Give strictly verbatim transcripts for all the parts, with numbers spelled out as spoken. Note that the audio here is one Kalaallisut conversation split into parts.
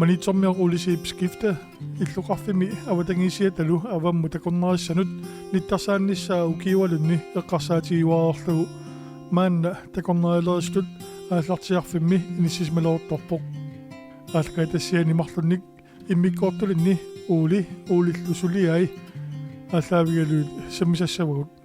Maniitsormiut Ole Zeeb Skifte illoqarfimmi avatangiisiatalu avammut takornarissanut nittarsaannissaa ukiualunni eqqarsaatigiuarlugu maanna takornarialerisutut aallartiarfimmi inissisimaleruttorpoq. Aallakaatitassiani marlunnik immikkoortulinni Ole, Olellu suliai aallaavigalugit sammisassavagut.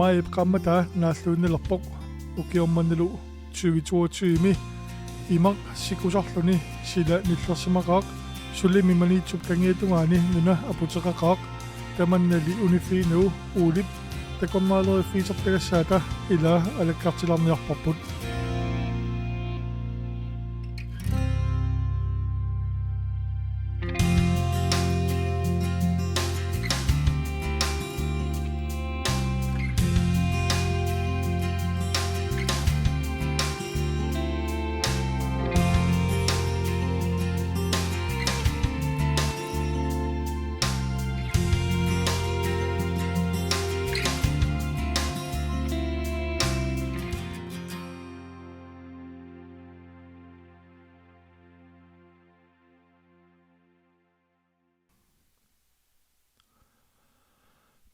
Maajip qaammataa naalluinnalerpoq ukioq mannalu tyve toogtyve-mi imaq sikusarluni sila nillersimaqaaq, sulimi Maniitsup kangiatungaani nuna aputeqaqaaq. Tamannali uniffiginnagu Olep takornarileriffigisartagassaata ilaa alakkartilaarniarparput.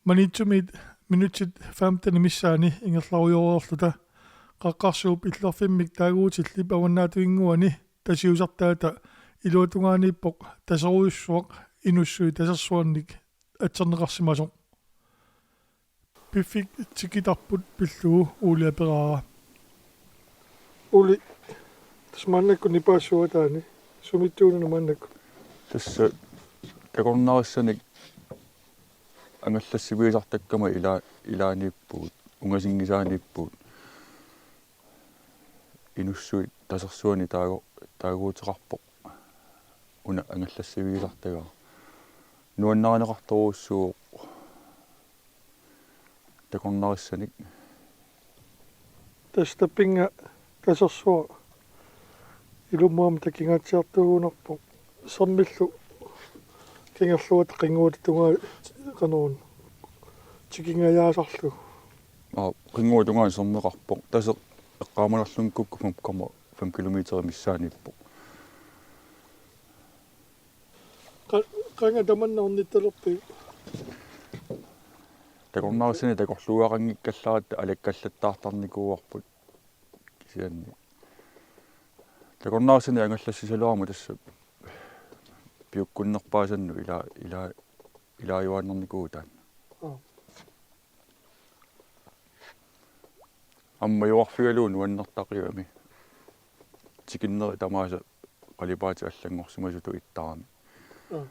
Maniitsumiit minutsit femten missaanni ingerlarujoorluta Qaqqarsuup Illerfimmik taaguutillip avannaatuinnguani Tasiusartaata iluatungaaniippoq Taserujussuaq Inussui Tasersuannik atserneqarsimasoq. Piffik tikitarput pillugu Ole aperaara. Ole, tassa maannakkut nipaassuataani, sumiittuununa maannakkut? Tassa takornarissanik angallassivigisartakkama ila-, ilaaniippugut, ungasinngisaaniippugut. Inussui Tasersuani taagu-, taaguuteqarpoq una angallassivigisartagara. Nuannarineqartorujussuuvoq takornarissanik. Tassa tappinnga Tasersuaq ilummut takingaatsiartuugunarpoq. Sermillu kangerluata qinnguata tungaa qanoruna tikingajaasarlugu. Aa, qinnguata tungaanut sermeqarpoq. Taseq eqqaamanerlunngikkukkit fem komma fem kilometer missaaniippoq. Qa-, qanga tamanna ornittalerpiuk? Takornarissanik takorluugaqanngikkallarput alakkallattaartarnikuuarput kisianni. Takornarissanik angallassisaluarmat tassa piukkunnerpaasannut ila-, ila-, ilaajuaannarnikuuvoq taanna. Aa. Aamma ajuarfigalugu nuannertaqigami. Tikinnerit tamaasa qalipaatit allanngorsimasutut ittarami. Aa.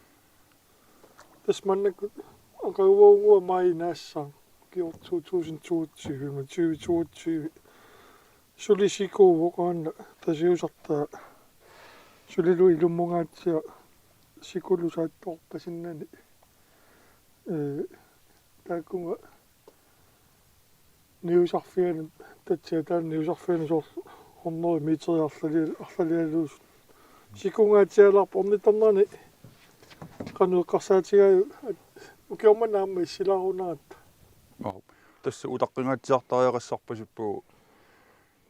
Tassa maannakkut aqaguagunnguaq maaji naassaaq ukioq to tusind toogtyve, tyve toogtyve. Suli sikuuvoq aana Tasiusartaa. Sulilu ilummungaatsiaq sikullu saattoorpasinnani. Ee, taakkununnga niusarfiani, tatsiataani niusarfiani soorlu hundrede meter arlali-, arlalialuusut. Sikungaatsialaarpoq ornittarnerani qanoq eqqarsaatigaajuk, ukioq manna aamma issilaarunaratta. Aa, tassa utaqqingaatsiartariaqassarpasippugut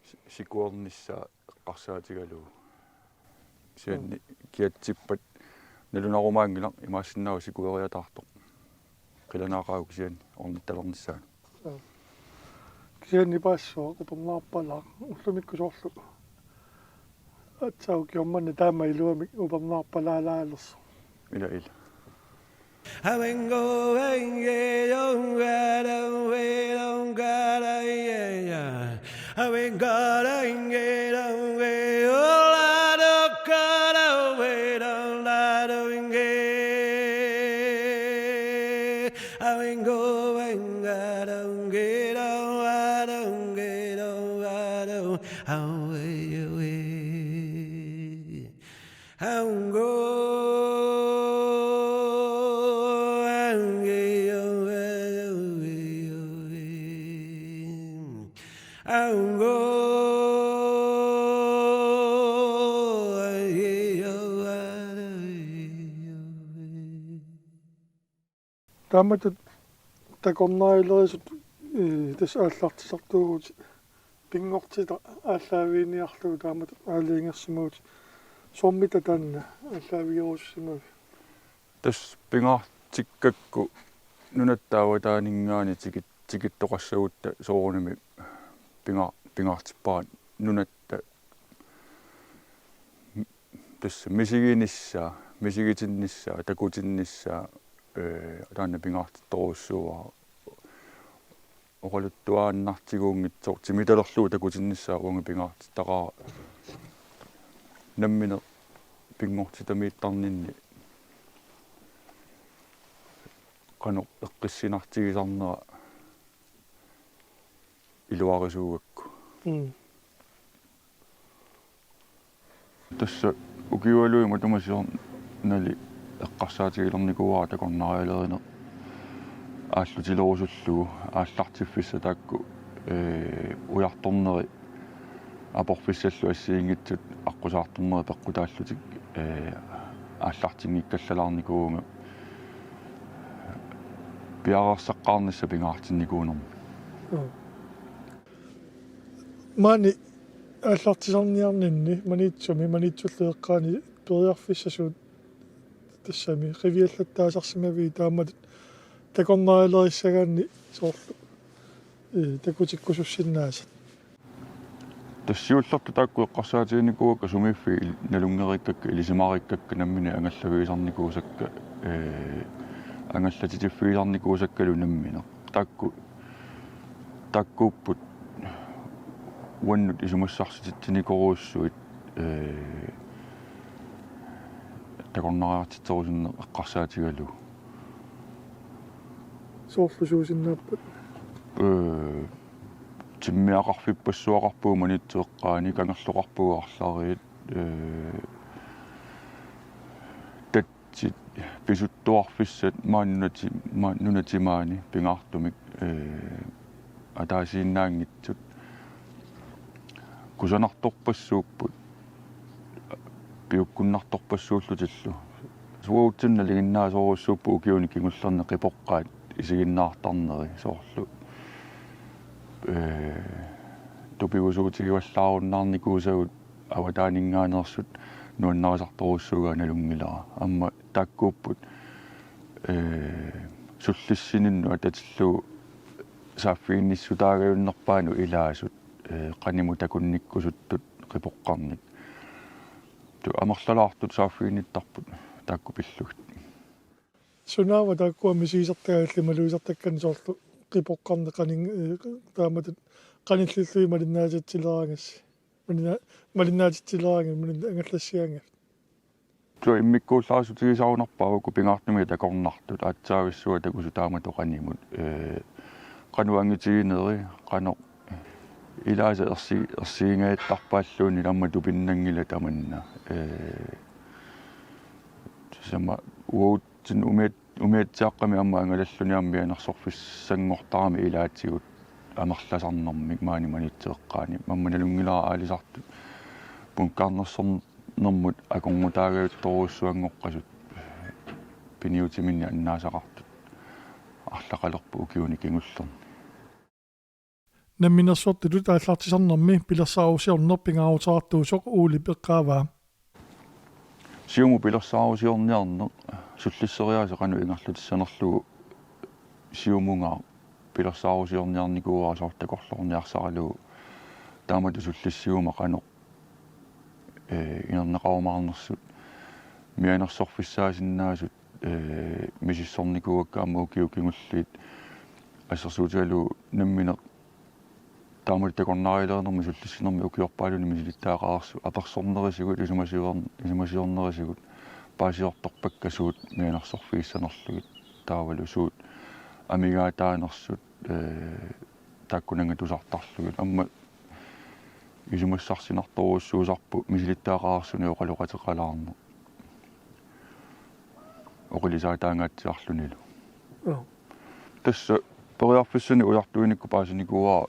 si-, sikuernissaa eqqarsaatigalugu. Kisianni kiatsippat nalunarumaanngilaq, imaassinnaavoq sikueriataartoq. Qilanaaqaagut kisianni ornittalernissaanut. Aa. Kisianni paassuaq upernaarpalaaq ullumikkut soorlu. Aatsaat ukioq manna taama iluamik upernaarpalaalaalersoq. Ila, ila. Taamatut takornarilerisut, ee, tassa aallartisartuuvugut, pinngortitaq aallaaviiniarlugu taamatut aalajangersimavugut. Soormita taanna aallaavigerusussimavit? Tassa pingaartikkakku nunatta avataaninngaanniit tikit-, tikittoqassagutta soorunami pinga-, pingaartippara nunatta tassa misiginissaa, misigitinnissaa, takutinnissaa, ee, taanna pingaartittorujussuuara. Oqaluttuaannartiguunngitsoq timitalerlugu takutinnissaa uunga pingaartittaqaara. Nammineq pinngortitamiittarninni qanoq eqqissinartigisarnera iluarisuugakku. Mm. Tassa ukiualuit matuma siornali eqqarsaatigilernikuuara takornarialerineq aallutilerusullugu aallartiffissaq taakku, ee, ujartorneri aporfissallu assigiinngitsut aqqusaartornerit peqqutaallutik, ee, aallartinngikkallarnikuuvunga piareersaqqaarnissaq pingaartinnikuunermi. Joo. Maani aallartisarniarninni Maniitsumi, Maniitsullu eqqaani periarfissasuut tassami qiviallattaasarsimavii taamatut takornarialerissagaanni soorlu, ee, takutikkusussinnaasat? Tassa siullertut taakku eqqarsaatiginikuuakka sumiiffik il-, nalunngeriikkakka, ilisimariikkakka nammineq angallavigisarnikuusakka, ee, angallatiffigisarnikuusakkalu nammineq. Taakku, taakkuupput uannut isumassarsititsinikorujussuit, ee, takornariartitserusunneq eqqarsaatigalugu. Soorlu suusinnaapput? Ee, timmiaqarfippassuaqarpugut Maniitsoq eqqaani, kangerloqarpugut arlariit, ee, tatsit, pisuttuarfissat maani nunati-, ma-, nunatimaani pingaartumik, ee, ataasiinnaanngitsut. Kusanartorpassuupput, piukkunnartorpassuullutillu. Uagutsinnut nalinginnaasorujussuupput ukiuni kingullerni qipoqqaat isiginnaartarneri soorlu. Ee, tupigusuutigivallaarunnaarnikuusagut avataaninngaanneersut nuannarisartorujussuugaat nalunngilara. Aamma taakkuupput, ee, sullissininnut atatillugu saaffiginnissutaagajunnerpaanut ilaasut, ee, qanimut takunnikkusuttut qipoqqarnik. Tu amerlalaartut saaffiginnittarput taakku pillugit. Sunaava taakkua misigisartagaat illit malugisartakkanik soorlu qipoqqarneq qanin-, ee, taamatut qanillillugit malinnaatitsileraangassi? Malinna-, malinnaatitsileraangat, malinna-, angallassigaangat? Tua immikkuullarisutigisarunarpara uku pingaartumik takornartut, aatsaavissuaq takusu taamatut qanimut. Ee, qanoq angitigineri, qanoq ilaasa ersi-, ersigingajattarpaalluunniit aamma tupinnanngilaq tamanna. Ee, tassami uagut Tin umiat-, umiatsiaaqqami aamma angalalluni aamma mianersorfissanngortarami ilaatigut amerlasarnermik maani Maniitsoq eqqaani. Aamma nalunngilara aalisartut bunkernersornermut akornutaagajuttorujussuanngoqqasut piniutiminnik annaasaqartut arlaqalerput ukiuni kingullerni. Namminersortutut aallartisarnermi pilersaarusiorneq pingaaruteqartuusoq Olep eqqaavaa. Siumut pilersaarusiorniarneq sullisseriaaseq qanoq ingerlatissanerlugu siumungaaq pilersaarusiorniarnikuuara soorlu takorloorniarsaralugu taamatut sullissiguma qanoq, ee, inerneqarumaarnersut mianersorfissaasinnaasut, ee, misissornikuuakka aamma ukiut kingulliit assersuutigalugu nammineq taamatut takornarialerinermi sullissinermi ukiorpaalunni misilittagaqareersut apersornerisigut isumasior-, isumasiornerisigut paasiortorpakka suut mianersorfigissanerlugit taavalu suut amigaataanersut, ee, taakkunannga tusartarlugit. Aamma isumassarsinartorujussuusarput misilittagaqareersunik oqaloqateqalaarneq oqilisaataangaatsiarlunilu. Joo. Tassa periarfissanik ujartuinikkut paasinikuuara,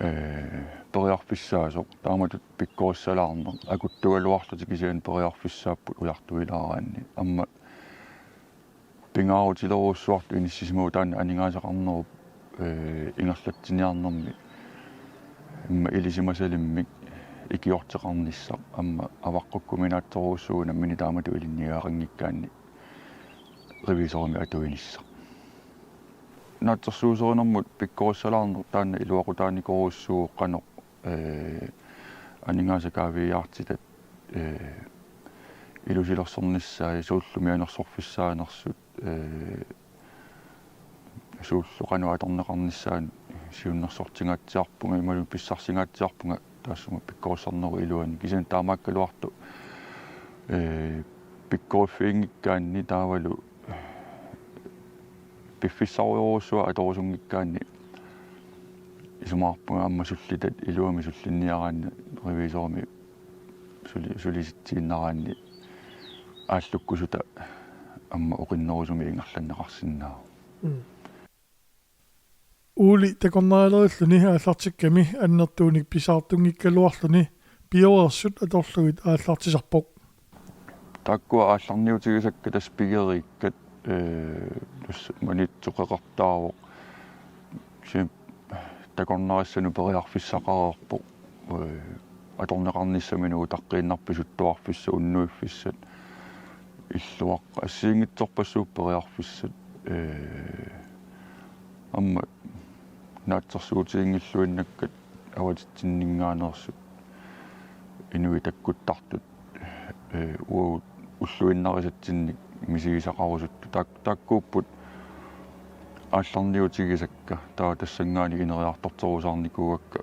ee, periarfissaasoq taamatut pikkorissalaarneq akuttugaluarlutik kisianni periarfissaapput ujartuilaaraanni. Aamma Pingaarutilerujussuartut inissisimapput taanna aningaasaqarnerup, ee, ingerlatsiniarnermi immaqa ilisimasalimmik ikiorteqarnissaq aamma avaqqukkuminaatsorujussuuvoq nammineq taamatut ilinniagaqanngikkaanni revisorimik atuinissaq. Naatsorsuuserinermut pikkorissalaarneq taanna iluaqutaanikorujussuuvoq qanoq, ee, aningaasat kaaviiaartitat, ee, ilusilersornissaat, suullu mianersorfissaanersut, ee, suullu qanoq atorneqarnissaanut siunnersortingaatsiarpunga imaluunniit pissarsingaatsiarpunga taassuma pikkorissarnerup iluani. Kisianni taamaakkaluartoq, ee, pikkoriffiginngikkaanni taavalu piffissarujorujussuaq atorusunngikkaanni isumaqarpunga aamma sullitat iluamik sullinniaraanni revisorimik suli-, sulisitsiinnaraanni aallukkusutat aamma oqinnerusumik ingerlanneqarsinnaavoq. Mm. Uuli takornarialerilluni aallartikkami annertuunik pisaartunngikkaluarluni pioreersut atorlugit aallartisarpoq. Taakkua aallarniutigisakka tassa pigeriikkat, ee, tassa Maniitsoq qeqertaavoq. Kisianni takornarissanut periarfissaqareerpoq. Ee, atorneqarnissaminut utaqqiinnarput pisuttuarfissat, unnuiffissat. Illuaqqat assigiinngitsorpassuupput periarfissat. Ee, aamma naatsorsuutiginngilluinnakkat avatitsinninngaanneersut inuit takkuttartut, ee, uagut ulluinnarisatsinnik misigisaqarusuttut taak-, taakkuupput aallarniutigisakka, taava tassanngaanniit ineriartorterusaarnikuugakka,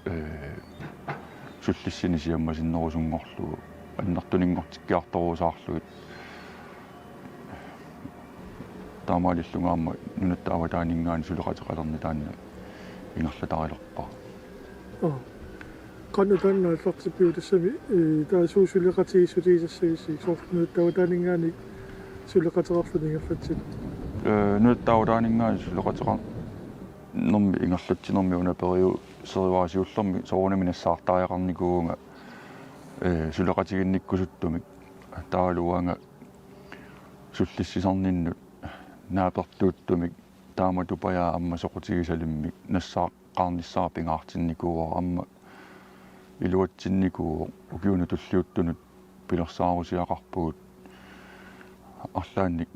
ee, sullissineq siammasinnerusunngorlugu annertuninngortikkiartorusaarlugit. Taamaalillunga aamma nunatta avataaninngaanniit suleqateqalerneq taanna ingerlatarilerpara. Aa. Qanoq taanna aallartippiuk tassami, ee, taava suut suleqatigiissutigisassagisi soorlu nunatta avataaninngaanniit suleqateqarluni ingerlatsineq? Ee, nunatta avataaninngaanniit suleqateqarnermi ingerlatsinermi una periuserivara siullermik soorunami nassaartariaqarnikuuvunga, ee, suleqatiginnikkusuttumik taavalu uanga sullissisarninnut naapertuuttumik taamatut pajaat aamma soqutigisalimmik nassaaqqaarnissara pingaartinnikuuara aamma iluatsinnikuuvoq ukiunut tulliuttunut pilersaarusiaqarpugut arlaannik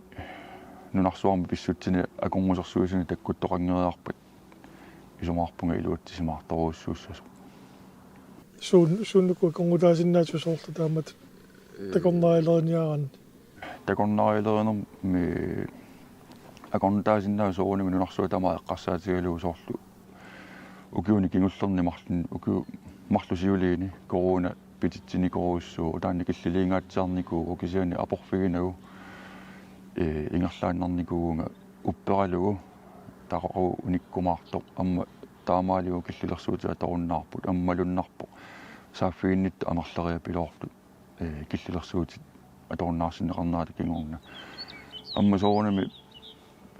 nunarsuarmi pissutsinik akornusersuisuni takkuttoqanngeriarpat isumaqarpunga iluatsisimaartorujussuussasoq. Suun-, suunuku akornutaasinnaasoq soorlu taamatut takornarialeriniaraanni? Takornarialerinermi akornutaasinnaasoq soorunami nunarsuaq tamaat eqqarsaatigalugu soorlu ukiuni kingullerni marlun-, ukiu-, marluk siuliini corona pititsinnikorujussuuvoq, taanna killiliingaatsiarnikuuvoq kisianni aporfiginagu, ee, ingerlaannarnikuuvunga upperalugu taqoqu unikkumaartoq aamma taamaaliuvoq killilersuutit atorunnaarput aamma malunnarpoq saaffiginnittut amerleriapiloortut, ee, killilersuutit atorunnaarsinneqarnerata kingorna. Aamma soorunami,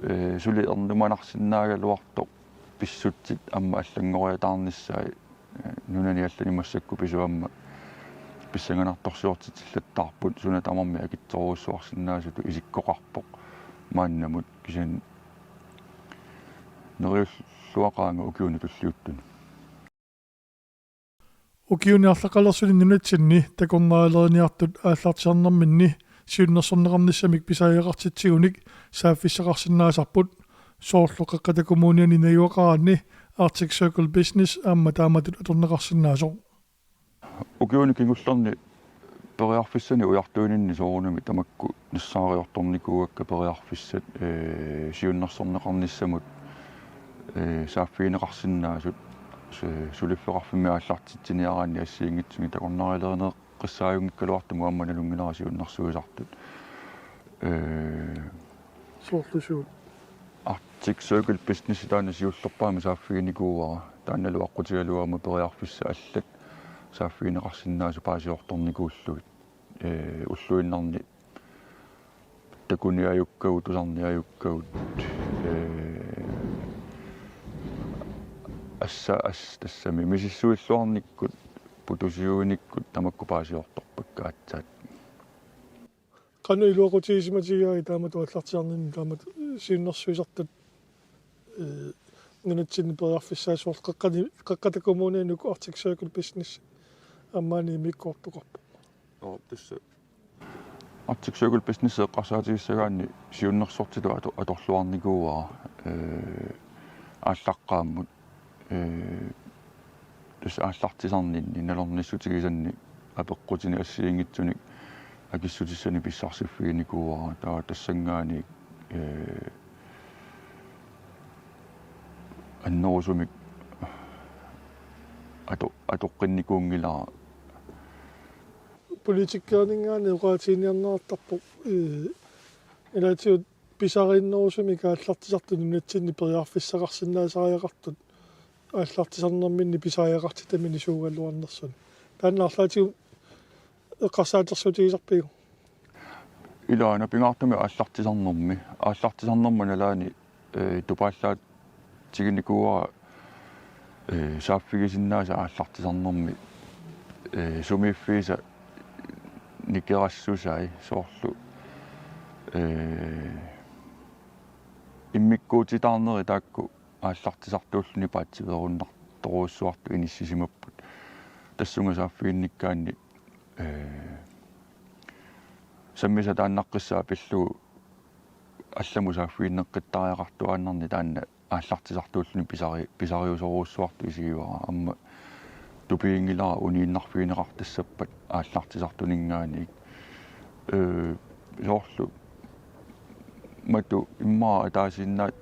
ee, suli ernumanarsinnaagaluartoq pissutsit aamma allanngoriataarnissaat, ee, nunani allani massakkut pisut aamma pissanganartorsiortitsillattaarput suna tamarmi akitsorujussuarsinnaasutut isikkoqarpoq maannamut kisianni neriulluaqaanga ukiuni tulliuttuni. Ukiuni arlaqalersuni nunatsinni takornarialeriniartut aallartisarnerminni siunnersorneqarnissamik pisariaqartitsigunik saaffissaqarsinnaasarput, soorlu Qeqqata Kommuniani najugaqaraanni Arctic Circle Business aamma taamatut atorneqarsinnaasoq. Ukiuni kingullerni periarfissanik ujartuininni soorunami tamakku nassaariortornikuuakka periarfissat, ee, siunnersorneqarnissamut, ee, saaffigineqarsinnaasut su-, suliffeqarfimmi aallartitsiniaraanni assigiinngitsumik takornarialerineq qissaajunngikkaluartumik aamma nalunngilara siunnersuisartut. Ee, Soorlu suut? Arctic Circle Business taanna siullerpaamik saaffiginikuuara. Taannalu aqqutigalugu aamma periarfissat allat saaffigineqarsinnaasut paasiortornikuullugit. Ee, ulluinnarni takuniajukkagut, tusarniajukkagut, ee, assa-, as-, tassami misissuilluarnikkut, putusiuinikkut tamakku paasiortorpakka aatsaat. Qanoq iluaqutigisimatigaagit taamatut aallartisarninni taamatut siunnersuisartut, eh, nunatsinni periarfissaasut soorlu Qeqqani-, Qeqqata Kommunini uku Arctic Circle Business aamma immikkoortoqarpoq. Joo, tassa Arctic Circle Business eqqarsaatigissagaanni siunnersortitut ato-, atorluarnikuuara, eh, aallaqqaammut, eh, tassa aallartisarninni nalornissutigisanni apeqqutinik assigiinngitsunik akissutissanik pissarsiffiginikuuara. Taava tassanngaanniit, eh, annerusumik ato-, atoqqinnikuunngilara. Politikkerinngaanniit oqaatiginiarneqartarpoq, eh, ilaatigut pisariinnerusumik aallartisartut nunatsinni periarfissaqarsinnaasariaqartut aallartisarnerminni pisariaqartitaminni suugaluarnersut. Taanna arlaatigut eqqarsaatersuutigisarpiuk? Ilaa, pingaartumik aallartisarnermi. Aallartisarnerma nalaani, eh, tupaallaatiginikuuara, eh, saaffigisinnaasat aallartisarnermi, eh, sumiiffiisa nikerassusai soorlu, eh, immikkuutitaarneri taakku aallartisartuulluni paatsiveerunnartorujussuartut inissisimapput. Tassunga saaffiginnikkaanni, eh, sammisaq taannaqqissaaq pillugu allamut saaffiginneqqittariaqartuaannarni taanna aallartisartuulluni pisari-, pisariusorujussuartut isigivara. Aamma tupiginngilara uniinnarfigineqartassappat aallartisartuninngaanniit. Eh, soorlu matu immaqa ataasiinnaat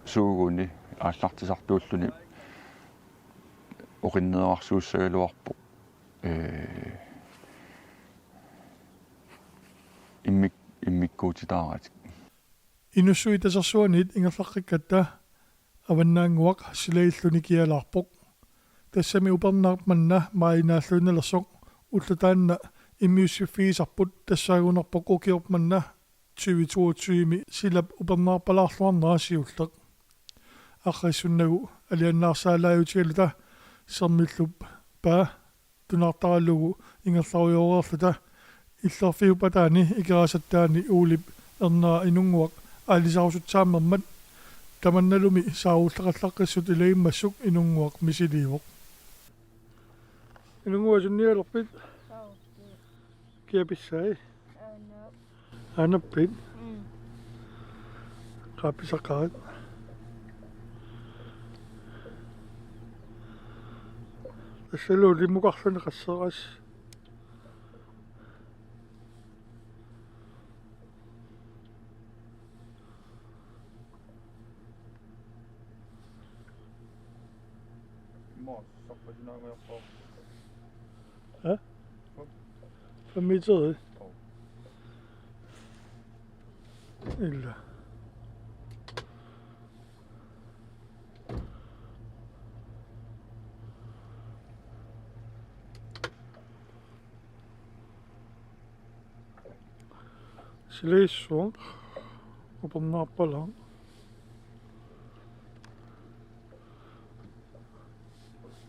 suuguni aallartisartuulluni oqinnerarsuussagaluarpoq, eh, immik-, immikkuutitaaratik. Inussivik Tasersuaniit ingerlaqqikkatta Avannaannguaq Silailluni kialaarpoq. Tassami upernaaq manna maajinaalluinnalersoq, ulloq taanna immiussiffigisarput tassaagunarpoq ukioq manna tyve toogtyve-mi silap upernaarpalaarluarnera siulleq. Arriissunnagu aliannaarsaalaajutigaluta Sermillup paa tunaartaralugu ingerlarujoreerluta illorfiupataani Ikerasattaani Uulip ernera Inunnguaq aalisarusutsaammermat tamannalumi saarulleqallaqqissut ilagimmassuk Inunnguaq misiliivoq. Inunnguaq, sunniulerpit? Aap. Kia pissai? Aana. Aanappit? Mm. Qaapisaqarit. Tassalu limmukarluni qasseras. Immaqa saqqasinaagiarpaa. Hä? Fem meter, ikke? Jo. Illa. Silaissuaq upernaarpalaaq.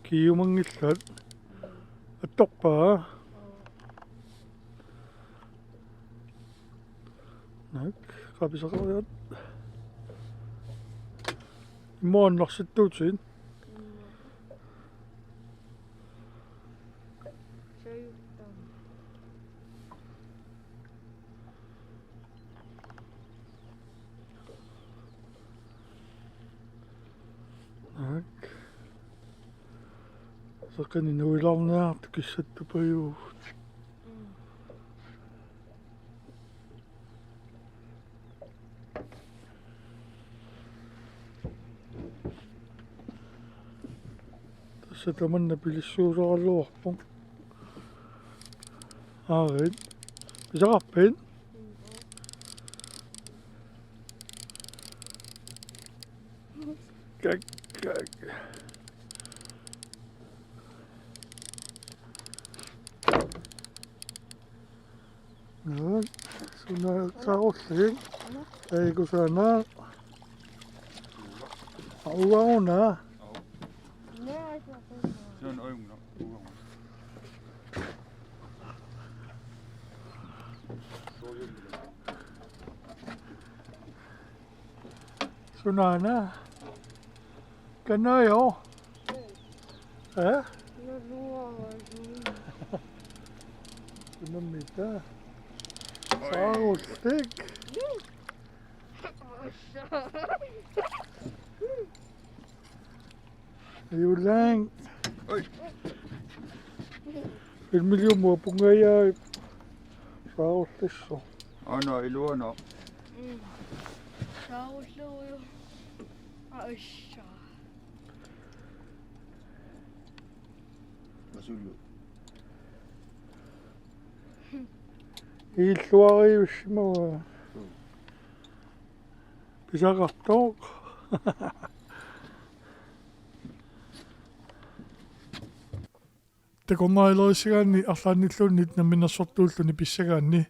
Kiiumanngillat. Attorpaa. Naak, qaapisaqariat. Immaqa annarsittuutit. Naak. Seqinni nuilaarniartut kissattupajuuvugut. Tassa tamanna pilissuusaraluarpoq. Aarit. Pisaqarpit? Kak, kak. Nå, suna saarullik. Ei kusaana. Uauna. Suna uauna. Sunaana? Kanajo? Eh? Sunammita? Saarullik. Iulang. Oi. Filmiliumut apungajaat saarullissoq. Aana iluana. Mm. Saarulluuju. Aissa. Masulu. Illuariussimavaa. Mm. Pisaqartoq. Takornarilerissagaanni arlaannilluunniit namminersortuulluni pissagaanni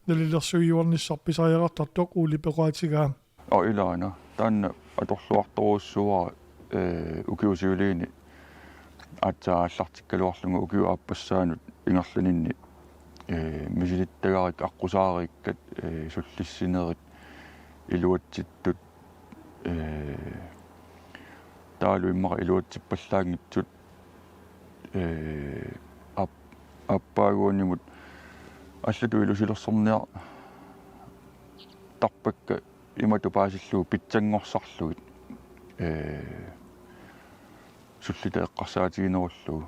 nalilersuijuarnissaq pisariaqartartoq Uulip oqaatigaa. Oo, ilaana. Taanna atorluartorujussuuara, ee, ukiut siuliini aatsaat aallartikkaluarlunga ukiup aappassaanut ingerlaninni, ee, misilittagarik aqqusaariikkat, ee, sullissinerit iluatsittut, ee, taavalu immaqa iluatsippallaanngitsut, ee, aap-, aappaaguanimut allatut ilusilersorniartarpakka imatut paasillugu pitsanngorsarlugit, ee, sullitat eqqarsaatiginerullugu.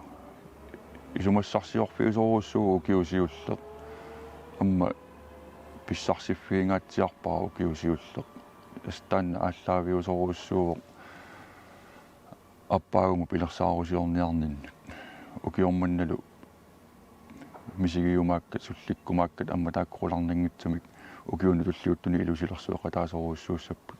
Isumassarsiorfiusorujussuuvoq ukioq siulleq. Aamma pissarsiffiingaatsiarpara ukioq siulleq. Tassa taanna aallaaviusorujussuuvoq aappaagumut pilersaarusiorniarninni. Ukioq mannalu misigiumaakkat, sullikkumaakkat aamma taakku qularnanngitsumik ukiuni tulliuttuni ilusilersueqataasorujussuussapput.